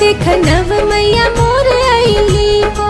देख नव मैया मोर अइली हो।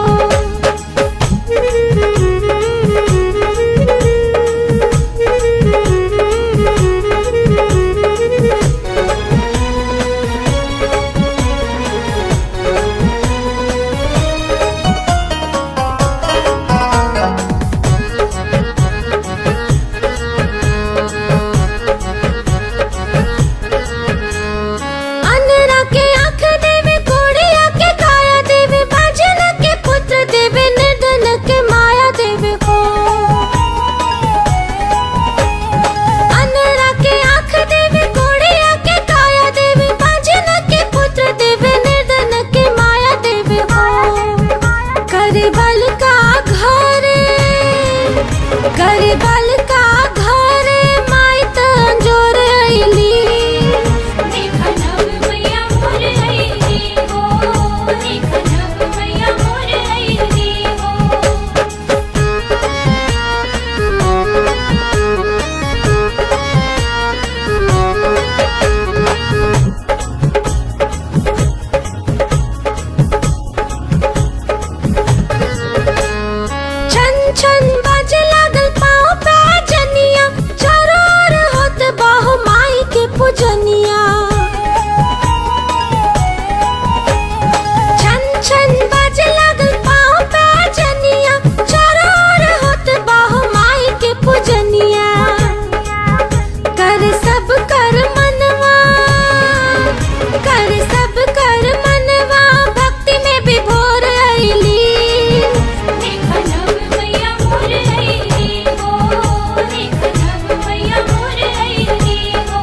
करबल का घर माई तंजोर अइली। देख नव मैया मोर अइली हो, देख नव मैया मोर अइली हो। छन छन बाजे लागल पाँव पे जनिया, चारों ओर होत बाहु माई के पूजनिया। छन छन बाजे लागल पाँव पे जनिया, चारों ओर होत बाहु माई के पूजनिया। कर सब कर मनवा, कर सब कर मनवा, भक्ति में विभोर अइली। देख नव मैया मोर अइली हो, देख नव मैया मोर अइली हो।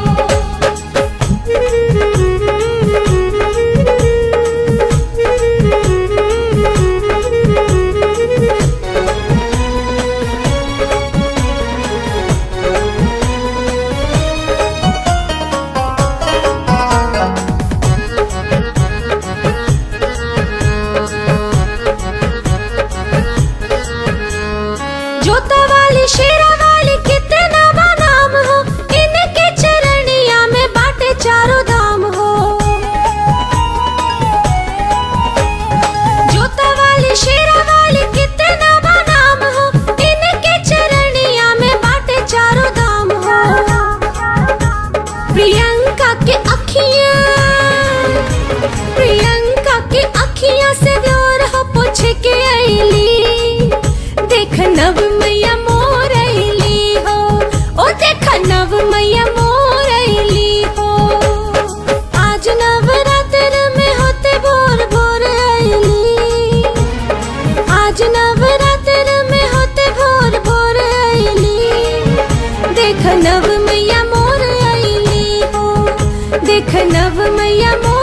जोता वाली शेरा वाली कितना बा नाम हो, इनके चरणिया में बाटे चारों धाम हो। जोता वाली शेरा वाली कितना बा नाम हो, इनके चरणिया में बाटे चारों धाम हो। प्रियंका के अखियां, प्रियंका के अखियां से व्योर हो पूछ के अइली। देख नव मैया मोर अइली हो, ओ देख नव मैया मोर अइली हो। आज नवरात्र में होते भोर भोर अइली, आज नवरात्र में होते भोर भोर अइली। देख नव मैया मोर अइली हो, देख नव मैया मोर